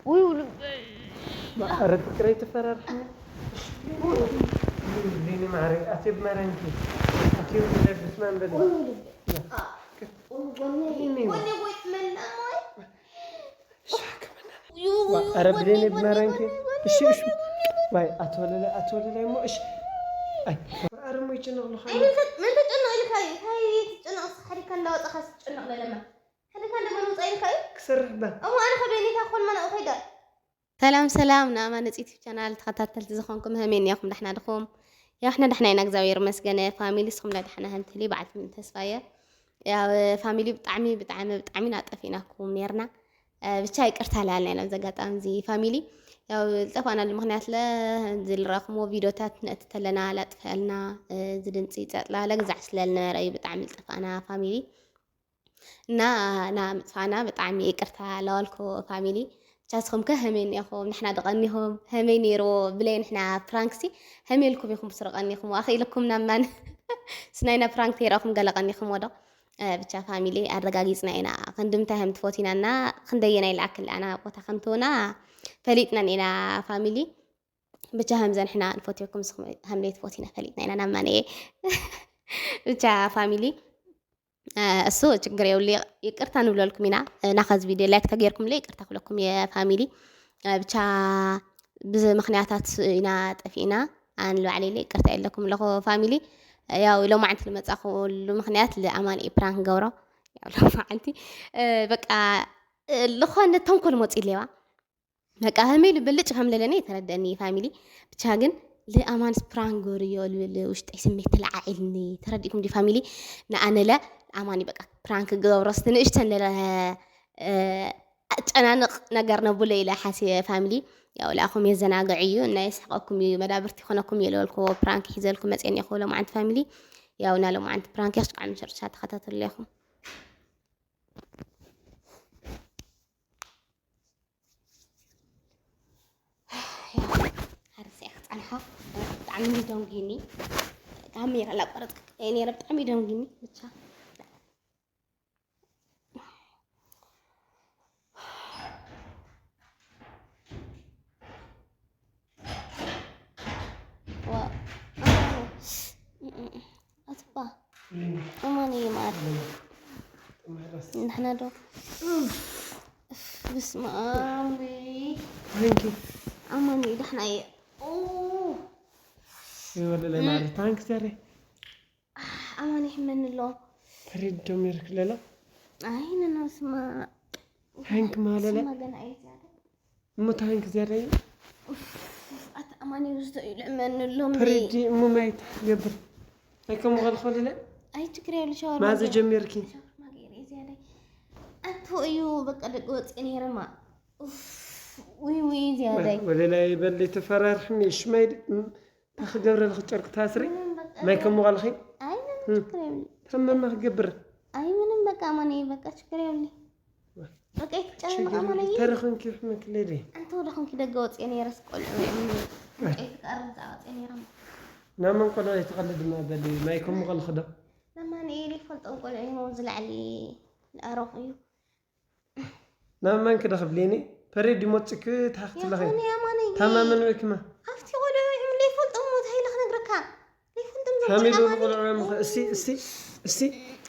ውይ ልበይ። ኧረ ፍቅረይ ትፈራርሕኒ። ሊኒ ማዕረይ ኣትዮ ብመረንኪ ኣትዮ ብለብስ ማንበል። ውይ ልበይ። ዋ፣ ኧረ ብሌኒ ብመረንኪ። እሺ፣ እሺ። ዋይ፣ ኣቶ ወለላይ፣ ኣቶ ወለላይ እሞ፣ እሺ። ኣይ፣ ኣረ እሞ ይጨነቕ ኣለኹ። ኣይ፣ ምን ተጨነቕ ኢልካ እዩ? እንታይ ትጨነቕ? እስኻ ሓዲካ እንዳወጣኻ ትጨነቕ ለለማ። ሓዲካ እንደማን ወጻ ኢልካ እዩ? ክሰርሕ ባ። እሞ ኣነ ከበይኒታ ክኾን ማና ኸይዳ። ሰላም፣ ሰላም፣ ንኣማን ዩቲዩብ ቻናል ተኸታተልቲ ዝኾንኩም፣ ሀሜን ያኹም፣ ዳሕና ድኹም? ያው፣ እሕና ዳሕና ኢና፣ እግዚኣብሔር ይመስገን። ፋሚሊ፣ እስኹም ላ ዳሕና? ሀምትሊ በዓል ትምኒ ተስፋየ። ያው፣ ፋሚሊ፣ ብጣዕሚ፣ ብጣዕሚ፣ ብጣዕሚ ኢና ጠፊእናኩም ነርና። እ፣ ብቻ ይቅርታ ላልና ኢና፣ ኣብዚ ኣጋጣሚ እዚ ፋሚሊ። ያው፣ ዝጠፋእናሉ ምኽንያት ለ፣ ዝልረኹምዎ ቪዲዮታት ነእቲ ተለና ላጥፍአልና፣ እ፣ እዚ ድምፂ ጸጥላ ለግዛዕ ስለልነበረ እዩ ብጣዕሚ ዝጠፋእና ፋሚሊ። እና፣ እና ምጥፋእና ብጣዕሚ ይቅርታ ለዋልኮ ፋሚሊ። ብቻ እስኹም ከ ሀሜን ኢኹም፣ ንሕና ዶ ቀኒኹም? ሀሜ ነይርዎ ብለይ ንሕና ፕራንክሲ ሀሜልኩም ኢኹም ብስሩ ቀኒኹም፣ ኣኽኢልኩም ናማን። ስናይና ፕራንክ ተይረኹም ገለ ቀኒኹም ወዶ። እ፣ ብቻ ፋሚሊ ኣረጋጊጽና ኢና። ክንዲ ምንታይ ከም ትፈትዩና እና ክንደየናይ ልኣክል ኣና ቦታ ከም ትህቡና ፈሊጥናን ኢና ፋሚሊ። ብቻ ከምዘን ንሕና ንፈትየኩም ንስኹም ከም ዘይትፈትዩና ፈሊጥና ኢና ናማን እየ። ብቻ ፋሚሊ፣ እ፣ እሱ ችግር የብሉ፣ ይቅርታ ንብለልኩም ኢና። እ፣ ናኸዚ ቪድዮ ላይክ ተገይርኩም ለ ይቅርታ ክብለኩም እየ ፋሚሊ። እ፣ ብቻ ብዚ ምኽንያታት ኢና ጠፊእና። ኣነ ንባዕለይ ለ ይቅርታ የለኩም ኣለኹ ፋሚሊ። ያው ሎማዓንቲ ዝመጻኹሉ ምኽንያት ለኣማን እየ ፕራንክ ገብሮ። ያው ሎማዓንቲ፣ እ፣ በቃ፣ እ፣ ልኾነ ተንኮል መጺኡ ሌዋ። በቃ ሀሜሉ ብልጭ ከም ለለኒ ተረደኒ ፋሚሊ። ብቻ ግን ለኣማንስ ፕራንክ ገርዮ ልብል ውሽጠይ ስሜት ተለዓዒልኒ። ተረዲእኩም ዲ ፋሚሊ? ንኣነ ለ ኣማኒ በቃ ፕራንክ ገብሮስ ንእሽተን ለለ፣ እ፣ ኣጨናንቕ ነገር ነብሎ ኢለ ሓስየ ፋሚሊ። ያው ለኣኹም የዘናግዕ እዩ እና የስሕቐኩም እዩ፣ መዳብርቲ ይኾነኩም እዩ ለበልኩዎ ፕራንክ ሒዘልኩም መፅኤን እየ ክብሎ መዓንቲ ፋሚሊ። ያው እና ሎማዓንቲ ፕራንክ ያስቃዕ መጨረሻ ተኸታተሉ ኢኹም። ሓርሰ እያ ክጸንሓ። ብጣዕሚ ደንጊኒ። ካሜራ ላቋረጽ እየ ነይረ፣ ብጣዕሚ ደንጊኒ ብቻ። ዋ-፣ ኣትባ። እማን እዩ ማር። ንሕና ዶ? እፍ፣ በስመ ኣብ። ታንኪ። ኣማን እዩ፣ ደሕና እየ። ኦ። ይወለለ ማለት ታንክ ዘሬ። ኣማን ይሕመኒ ኣሎ። ተሪድ ዶ ሚርክ ለላ? ኣይ፣ ነና ስማ። ሃንክ ማለለ? ስማ ገና እየ ዝያዳ። እሞ ታንክ ዘሬ? ኡፍ፣ ኣታ ኣማን እዩ ዝቶ እዩ ልእመኒ ኣሎ። ተሪድ እሞ ማይ ትገብር። ኣይ፣ ከም ጓል ኾለለ? ኣይ፣ ችግር የብሉ፣ ሻወር ማዘ ማገ-፣ ጀሚርኪ? ሻወር ማገ እየ ዝያዳ። ኣንቶ እዩ በቃ ደቂ ወፅእ ነይረማ። ኡፍ፣ ውይ፣ ውይ፣ ዝያዳ። ወለላ ይበል ተፈራርሕኒ፣ ሽማይ ድ-፣ ም-፣ እንታይ ክገብረልኺ ጨርቂ ታስሪ? ምንም በቃ ማይ ከም ጓልኺ? ኣይ፣ ምንም እም። ችግር የብሉ። ተመማ ክገብር? ኣይ፣ ምንም በቃ ኣማን እዩ በቃ ችግር የብሉ። በቃ ይትጨነቕ ኣማን እዩ። ተረኽንኪ ሕመክ ሌሊ። ኣንተ ወደ ኾንኪ ደገ ወፅየ ነይረስ ቆልዑ እዮም። በቃ ይትቀርብ እዛ ወፅየ ነይሮም። ናብ መን ቆልዑ ኣይትቐልድ ማ በሊ ማይ ከም ጓልኺ ዶ? ንኣማኑኤል ይፈልጦም ቆልዑ እዮም ዝለዓሊ ኣሮኽ እዩ። ናብ መን ክደኽብሊኒ? ፐሬድ ይሞጽክ ታኽቲ ለኸ። ይኹን ኣማኑኤል። ታማመን ወይ ክማ? ኣብቲ ቆልዑ እዮም ዘይፈልጦም እንታይ ኢለ ክነግረካ? ዘይፈልጦም ዘም ሐሚዱ ቆልዑ ኣማኑኤል። ቆልዑ እዮም ኸ-፣ እስቲ፣ እስቲ፣ እስቲ።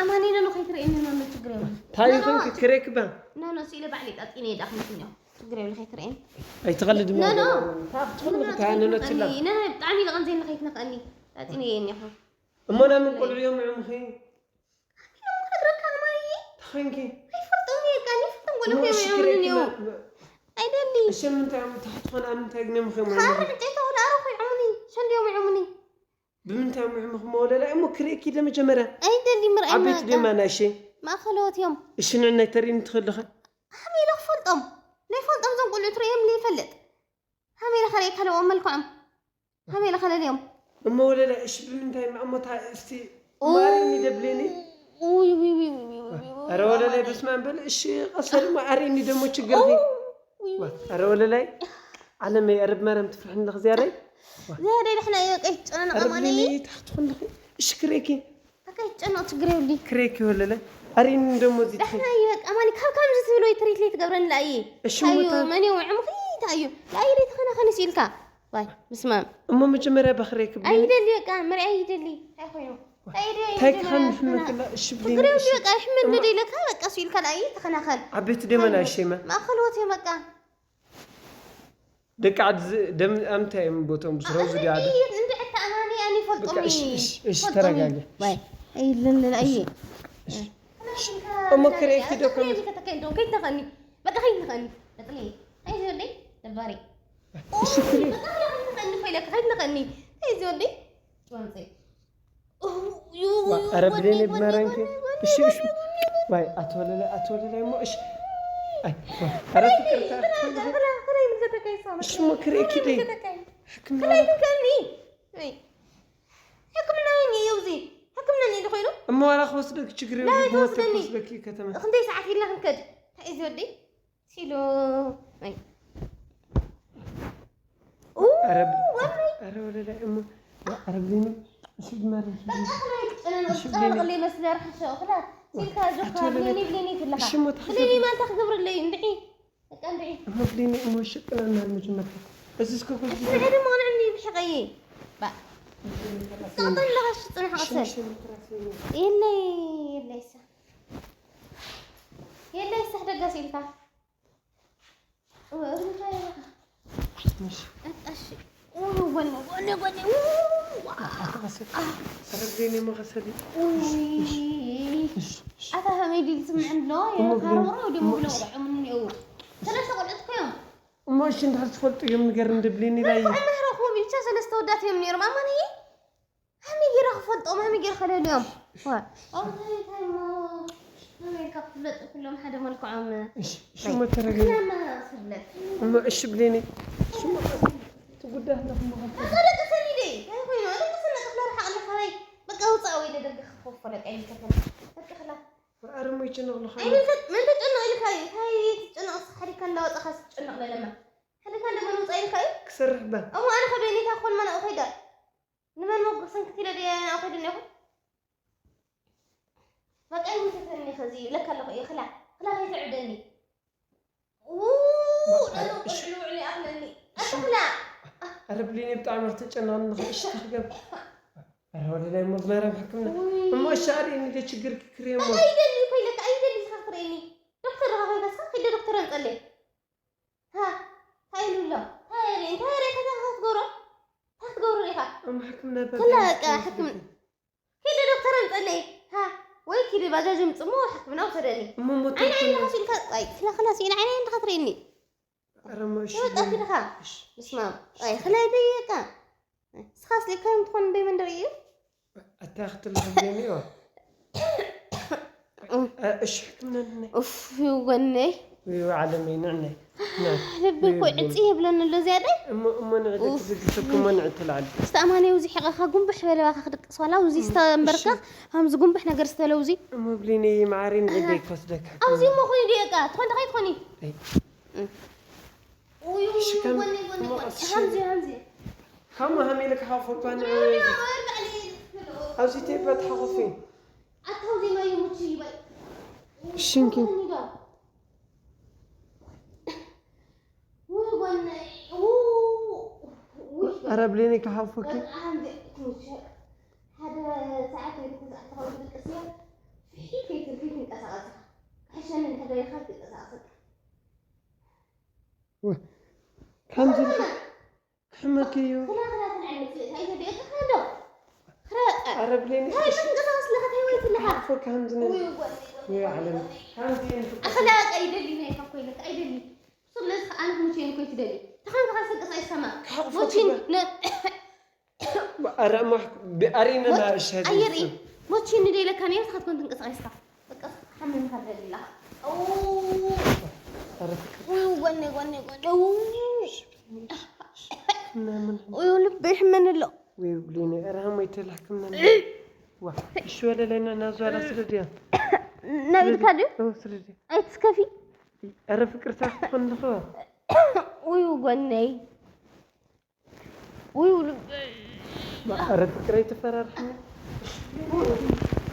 ኣማኑኤል ሎ ከይትርእየኒ ኖ፣ ኖ፣ ችግር የብሉ። ታይ ኖ፣ ኖ፣ ይኹን ኖ። ክሬክ ባ? ኖ፣ ኖ፣ ስኢለ ባዕለይ ጣጢነ እየ ዳኽምትኛው። ችግር የብሉ ከይትርእየኒ። ኣይትቐልድ ኖ፣ ኖ። ማ? ታኽቲ ኖ፣ ኖ፣ ኖ፣ ታንኖ ችላ። ኖ፣ ብጣዕሚ ልቐን ዘይንኸይትነኸኒ። ጣጢነ እየ እኒኹ። እሞ ናብ ምን ቆልዑ እዮም ምዕሙኺ? ተኸንኪ? ኣይፈልጦም እየ፣ ቃል ይፈልጦም፣ ወላ እሞ እዮም እሺ፣ ይዕሙኒ ክሬክ እዮም። ማ-፣ ማ-፣ ኣይደሊ። እሺ፣ ምንታይ እዮም? ታሕቲ ኾነ ኣብ ምንታይ ግን እዮም እዮም? ካር ዕንጨይቲ ወላ ኣረኹ ይዕሙኒ፣ ሸንዲ እዮም ይዕሙኒ። ብምንታይ እዮም ይዕሙኹም? ወለላ እሞ ክሬክ ኢለ መጀመርያ። ኣይደሊ፣ ምርኣይ ዓበይቲ ማእካ። ደማ ናይሸ። ማእኸለዎት እዮም። እሺ፣ ንዕናይ ተሪእኒ ትኽእልኻ? ሃመይ ኢለ ክፈልጦም? ዘይፈልጦም እዞም ቆልዑ ትርእዮም ዘይፈልጥ። ሃመይ ኢለ ከርእየካ ኣለዎም መልክዖም። ሃመይ ኢለ ከለልዮም። እሞ ወለላ፣ እሺ፣ ብምንታይ እሞ እሞ ታ-፣ እስቲ ኡ-፣ ማርያም ይደብለኒ። ውይ፣ ውይ፣ ውይ። ኧረ ወለላይ፣ በስመ ኣብ በል። እሺ፣ ቀሰል እሞ ኣርእኒ ደሞ ችግርኺ። ኡ-፣ ውይ፣ ዋ፣ ውይ። ኧረ ወለላይ፣ ዓለመይ፣ ኧረ ብማርያም ትፍርሕኒ ኣለኺ ዝያዳይ። ዋ። ዝያዳይ ደሕና እየ፣ በቃ ይጨናነቕ ኧረ ኣማነይ። ብሌኒ፣ ታኽቲ ኹንኺ። እሺ፣ ክሬኪ። በቃ ይጨነቕ፣ ችግር የብሉይ። ክሬኪ ወለላይ። ኣሪኒ ደሞ እዚ ትኸ- ዳሕና እዩ በቃ ማኒ ካብ ከምዚ ትብሎ ትሪት ለይ ትገብረኒ ላእይ እሺ፣ ታዩ ሙታ- መን የው ዕምኺ ታዩ ላእይ ለይ ተኸናኸኒ ሲልካ ዋይ ምስማም እሞ መጀመርያ ባኽረይ ክብል ኣይደሊ በቃ ምርኣይ ይደሊ እንታይ ኮይኑ እንታይ ደይ እንታይ መጀመርያ ክኸውን ተኸና- ሕመክላ እሺ ብለኒ ፍቅሪ እሺ ይውዲ በቃ ይሕመኒ ደይ ለካ በቃ እሱ ኢልካ ላእይ ተኸናኸን ዓበይቲ ደመና እሺ ማ ማእኸል ወትዮ በቃ ደቂ ዓዲ ዝ- ደም ኣምታይ እዮም ቦቶም ብስረው ዝዲ ዓዲ እንድዕታ ኣማኒ ኣኒ በቃ ፈልጦሚ እሺ እሺ እሺ ተረጋጊ ዋይ ኣይለለለ ኣየ እሞ ክርእየኪ ዶ ከም ከተከይዶ ከይትነኸኒ በቃ ከይትነኸኒ በጥሊ ኣይዚ ወደይ ደባሪ እሺ ክሪ በቃ ከይትነኸኒ ኮይለካ ከይትነኸኒ ኣይዚ ወደይ ትወንፀይ ኧረ ብሌኔ ብመረንኪ እሺ እሺ ዋይ ኣትወለለ ኣትወለለ እሞ እሺ ኣይ ዋ፣ ኧረ ፍቅርታ እሺ እሞ ክርእየኪ ደ ሕክምና ሕክምና ይኒ እዩ እዚ ሕክምና ይኒ እዩ ኮይኑ እሞ ዋላ ክወስደኪ ችግር የብሉን ክወስደኪ ከተማ ክንደይ ሰዓት ኢልና ክንከድ እንታይ እዩ ዝወደይ ሲሉ ኧረ ብ- ኧረ ወለላይ እሞ ዋ፣ ኧረ ብሌኒ እሺ ብመሪ ጨናንቅለይ መስለ ርሕሸ ክላ ሲልካ ጆካ ብሌኒ ብሌኒ ትለካ እሺ እሞ ተሓሰብ ብሌኒ ማንታ ክገብርለይ እንድዒ በቃ እንድዒ እሞ ብሌኒ እሞ ሽቅና እናል መጀመርታ እዚ እስከ ኮዚ ሕደ መቕንዕኒ ብሕቐይ ባ ጸቕጠለኻ ሽፅንሕ እሺ ቀሰል እሺ ምትራፊ የለይ የለይሳ የለይሳ ደጋስ ኢልካ እሺ እሺ ወኒ ወኒ ወኒ ኣተኸሰ ረግዜኒ መኸሰሊ ኣታ ከመይ ድዩ ዝስምዐኒ ኣሎ እሞ ግን- ካሮሮ ድሞ ብለቑዖም እኒአው ሰለስተ ቆልዑት እኮ እዮም እሞ እሺ እንድሕር ትፈልጡ እዮም ንገር እንድብሊኒ ላይ ኣናህረኹም ብቻ ሰለስተ ወዳት እዮም ነይሮም ኣማኒ ከመይ ገይረ ክፈልጦም ከመይ ገይረ ከለልዮም እንታይ እሞ ኣሜሪካ ክፍለጡ ኩሎም ሓደ መልክዖም እሺ እሺ እሞ ተረግኒ ክናና ክፍለጥ እሞ እሺ ብሌኒ እሺ እሞ ትጉዳህ ኣለኹም ኣደቅሰኒ ደ እንታይ ኮይኑ ኣደቅሰኒ ክፍለ ርሓቕ ኣለካ ወይ በቃ ውፃእ ወይ ደደገ ክኸፈለካ ይምልከተኒ በቃ ክላ ኣረሞ ይጨነቕ ኣለኻ ኣይምልከት መን ተጨነቕ ኢልካ እዩ እንታይ ትጨነቕ እስኻ ሓዲካ እንዳወፀኻ ትጨነቕ ለለማ ሓዲካ እንደመን ውፃእ ኢልካ እዩ ክሰርሕ ባ እሞ ኣነ ከበይኒታ ክኾን መናኡ ከይዳ ንመን መጎሰን ክትኢለ ድየ ናብኡ ከይዱ እኒኹ በቃ ይምልከተኒ ከዚ ይብለካ ኣለኹ እየ ክላ ክላ ከይትዕደኒ ውዕሉ ይኣኽለኒ ኣኽላ ኣረ ብሌኒ ብጣዕሚ ክተጨናንኽ እሺ ተኽገብ ኣረ ወለላይ እሞ ብማርያም ሕክምና እሞ እሺ ኣርእኒ ደ ችግር ክክርየ እሞ ኣይደሊ ኮይለካ ኣይደሊ ኢኻ ክትርእየኒ ዶክተር ኻ ኮይንካ ስኻ ኪደ ዶክተር ኣምፀለይ ሃ እንታይ ኢሉ ኣሎ እንታይ ርኢ እንታይ ርኢ ከዛ ክትገብሮ እንታይ ክትገብሮ ኢኻ እሞ ሕክምና ክላ በቃ ሕክምና ኪደ ዶክተር ኣምፀለይ ሃ ወይ ኪደ ባጃጅ ምፅሞ ሕክምና ውሰደኒ እሞ ሞት ዓይነ ዓይነ ኸሲልካ ኣይ ክላ ክላ ስኢና ዓይነ ዓይነ ኸትርእየኒ ኣረ እሞ እሺ ይወጣ ኪድኻ ምስማ ኣይ ክላይ ደየቃ ስኻስ ሊካዮም ትኾን በይ መንደር እዩ ኣታ ክትልኸ ብሌኒ እዮ እሺ ሕክምና ንናይ ኡፍ ይወነይ ወይ ዓለመይ ንዕናይ ልቢ እኮ ዕፂ የብለኒ ኣሎ ዝያዳይ እሞ እሞ ንዕደ ክዝግሰኩ እሞ ንዕትልዓል ዝተኣማነዩ እዚ ሕቐኻ ጉንብሕ በለባኻ ክድቅስ ዋላ ውዚ ዝተንበርካ ከምዚ ጉንብሕ ነገር ዝተለውዚ እሞ ብሌኒ ማዕሪ ንዕደ ይኮስደካ ኣብዚ እሞ ኾኒ ደየቃ ትኾን ደኸይ ትኾኒ እይ። ውይ ሽከም- ወኒ ወኒ እሞ ወኒ ቀስ- ሃምዚ ሃምዚ ካሞ ሃሜለ ክሓፎካ ንዕወይ ኣብዚ ቴባ ተሓኾፊ ኣታው ዜማ ይሙች ይበል ሽንኪ ውይ ወኒ ኣረ ብሌኒ ክሓፎኪ ሓደ ሰዓት ወይ ክልተ ሰዓት ተኸው ትድቅስ እያ ፍሒት ከይትብል ከይትንቀሳቐስ ኢኻ ክሕሸኒ እንተደሊኻ ትንቀሳቐስ ከምዚ ክሕመኪ እዩ ክላ ክላ ትንዕል ምፅእ እንታይ ዘድኦ ትኸዶ ክረቀ ኣረ ብሌኒ እንታይ ትንቀሳቐስ ለኻ እንታይ ወይ ትለኻ ክሓፎኪ ከምዚ ነ ውይ ወኒ ወይ ዓለም ከምዚ ኣኽላቀ ይደሊ ናይ ፋኮ ይለካ ኣይደሊ ስለዚ ኣነ ክሙቼን ኮይ ትደሊ ተኻን ተኻን ስንቀሳቀስ ከማ ክሓቑፎ ሞቺን ትበል። ኣረ እሞ ኣሪእነና እሺ ኣየርኢ ሞቺን ንደይለካ ነይር ትኸትኮን ትንቀሳቀስካ በቃ ሓሚምካ ትደሊ ኣለኻ ኣረ ፍቅር ውይ ወኒ ወኒ ወኒ ምናምን ውይ ልበይ ይሕመኒ ኣሎ ወይ ብሌኒ ኣረ ሃሞይ ተላሕክምና ዋ እሺ ወለለና ናዙ ኣላ ስደድያ ናብልካ ድዩ ስደድያ ኣይትስከፊ ኣረ ፍቅርታ ክትኾን ኣለኸ ውይ ጎነይ ውይ ልበይ ኣረ ፍቅረይ ተፈራርሕኒ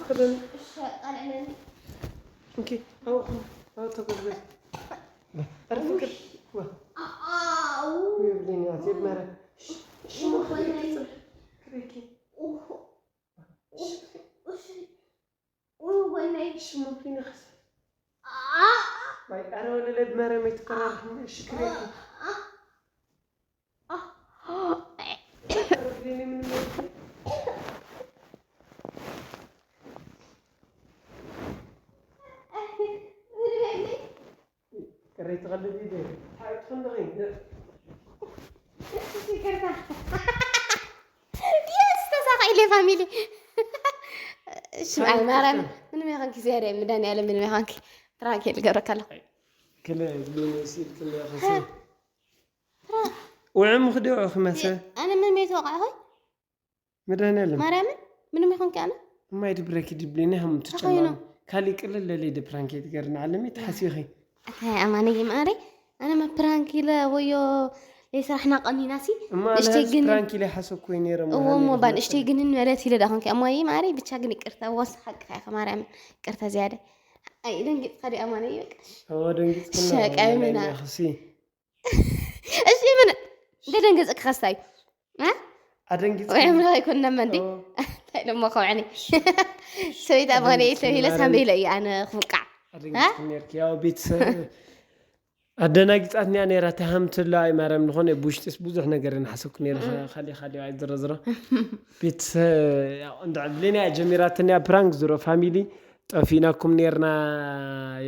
ፍቅደን። እሺ፣ ቃልዕነኒ። እንኪ፣ ኣው፣ ኣው፣ ተጎዝጎዝ። ኧረ ፍቅር፣ ዋ። ኣው። ይብለኝ፣ ኣትየብ መረ። ሽ-፣ ሽሙ ክብለኪ። ኡፍ፣ ኡፍ፣ ኡፍ፣ ወይነይ። ሽሙ ክብለኪ። ኣ-፣ ዋይ፣ ኧረ ወለለ ብመረም ኣይትፈራርሕኒ፣ እሺ፣ ክብለኪ። ኣ-፣ ኣ-፣ ቅሬታ ቀልድ እዩ። እንታይ ትፈልጊ? ይቅርታ። የስ፣ ተሳኺለ ፋሚሊ። እሺ፣ ኣይ፣ ማርያም፣ ይቅርታ። ምንም ይኹንኪ፣ እግዚኣብሔር መድኃኒዓለም ምንም ይኹንኪ። ፕራንክ ልገብረካ ኣለኹ። ክለ ብሉን ሲል ክለ ኸሲ። ፕራንክ። ውዕም ክዲ ውዕኽ መሰ። ኣነ ምንም ኣይተወቃዕኹ። መድኃኒዓለም። ማርያምን ምንም ይኹንኪ ኣነ። እማይ ድብረኪ ድብሊኒ ሃም ኣኾይኖ። ትጨማም። ካሊ ቅልል ለሊ ድ ፕራንክ ትገርና ዓለሚ ተሓሲኺ። ኣታይ ኣማነይ ማሪ፣ ኣነ መ ፕራንክ ኢለ ወዮ ለይስራሕና ቀኒናሲ። እማ ኣነ ንእሽተይ ህዝቢ ግን ፕራንክ ኢለ ሓሰብኩ ነይረ እሞ እሞ ሃመይ ባን ድኽመሰለ። እሽተይ ግን መለት ኢለ ዳኹንኪ። ኣሞይ ማሪ ብቻ ግን ይቅርታ፣ ወስ ሓቂ ኢኻ ማርያም፣ ይቅርታ ዝያደ። ኣይ ደንጊጽካ ዲ ኣማነይ በቃ። እዎ ደንጊጽኩ ሸቃይ ኣለና ምና። ኢለኺ ሲ። እሺ ምን ደደንገጽ ክኸስታይ? እ? ኣደንጊጽ ወይ ኣምላኽ ኣይኮን ነመ እንዴ? ኦ። እንታይ ደሞ ከውዕኒ? ሰበይታ መኸነ እየ ተባሂለ ሳምበይለ እየ ኣነ ክፍቃዕ። ኣደንጊጽ ነርኪ። ያው ቤተሰብ ኣደናጊጻትኒ እያ ነይራ። ተሃምትላ ኣይ ማርያም፣ ዝኾነ ብውሽጥስ ብዙሕ ነገር ንሓሰብኩ ነይረ። እም። ኸ-፣ ኻሊ ኻሊ ኣይ ዝሮ ዝሮ። ቤተሰብ ያው እንዳ ዕብሌና እያ ጀሚራትኒ እያ ፕራንክ ዝሮ ፋሚሊ። ጠፊእናኩም ነይርና፣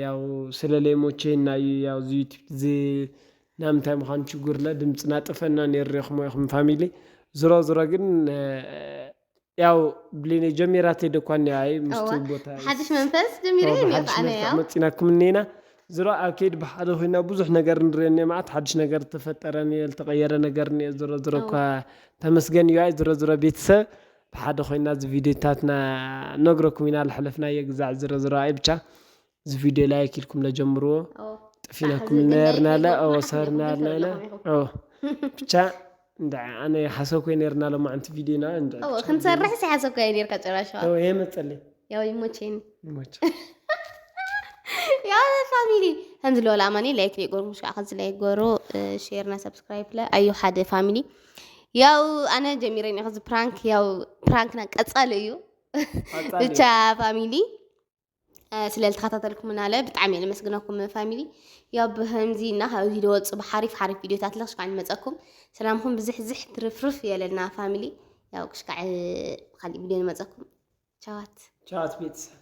ያው ስለ ለይሞቼና እዩ፣ ያው እዚ ዩቲዩብ እዚ ናምንታይ ምዃኑ ችግር ለ ድምፅና ጠፈና ነይሩ ኢኹም ኢኹም ፋሚሊ። ዝሮ ዝሮ ግን፣ እ፣ ያው ብሌነ ጀሚራተይ ደኳን እያ፣ ኣይ፣ ምስቲ እዋ፣ ቦታ ሓድሽ መንፈስ ጀሚረ እዋ፣ እየ ብሓድሽ ነፋ፣ መልክዕ ያው። መፂናኩም እኒና። ዝሮ ኣብ ከይድ ብሓደ ኮይና ብዙሕ ነገር ንሪኦ እኒኦ፣ መዓት ሓድሽ ነገር ተፈጠረ እኒኦ፣ ዝተቐየረ ነገር እኒኦ። ዝሮ ዝሮ እዋ። እኳ ተመስገን እዩ። ኣይ፣ ዝሮ ዝሮ ቤተሰብ ብሓደ ኮይና እዚ ቪዲዮታትና ነግረኩም ኢና፣ ለሕለፍናዮ ግዛዕ። ዝሮ ዝሮ ኣይ፣ ብቻ እዚ ቪድዮ ላይክ ኢልኩም ለጀምርዎ። ኦ፣ ጠፊናኩም ጻሕ ነርና ዝብል ኣለ። ላይክ ኦ፣ ኢልኩም ሰርና ጻሕ ኣለና። ዘለኹም ኢኹም። ኦ። ብቻ እንዳ ኣነ ሓሰብኩ ነርና ሎማዓንቲ ቪድዮና እንዳ ኦ፣ ብቻ ክንሰርሕ ሲ ሓሰብኩ ነርካ ጭራሽ። ኦ፣ የመጸለይ። ያው ይሞቼኒ። ይሞች። ያው ፋሚሊ፣ ከምዚ ለወላ ኣማኒ ላይክ ለይጎርኩም ሽካ ከዚ ላይክ ጎሩ፣ እ፣ ሼር ና ሰብስክራይብ ለ ኣዩ ሓደ ፋሚሊ። ያው ኣነ ጀሚረ እየ ከዚ ፕራንክ፣ ያው ፕራንክና ቀጻሊ እዩ። ቀጻሊ። ብቻ ፋሚሊ፣ እ፣ ስለ ዝተኸታተልኩምና ለ ብጣዕሚ እየ ለመስግነኩም ፋሚሊ። ያው ብኸምዚ እና ካብ ቪድዮ ወጽ ብሓሪፍ ሓሪፍ ቪድዮታት ለኽሽካዕ ንመጸኩም። ሰላምኩም ብዝሕ ዝሕ ትርፍርፍ የለና ፋሚሊ። ያው ክሽካዕ፣ እ፣ ካሊእ ቪድዮ ንመጸኩም። ቻዋት። ቻዋት ቤተሰብ።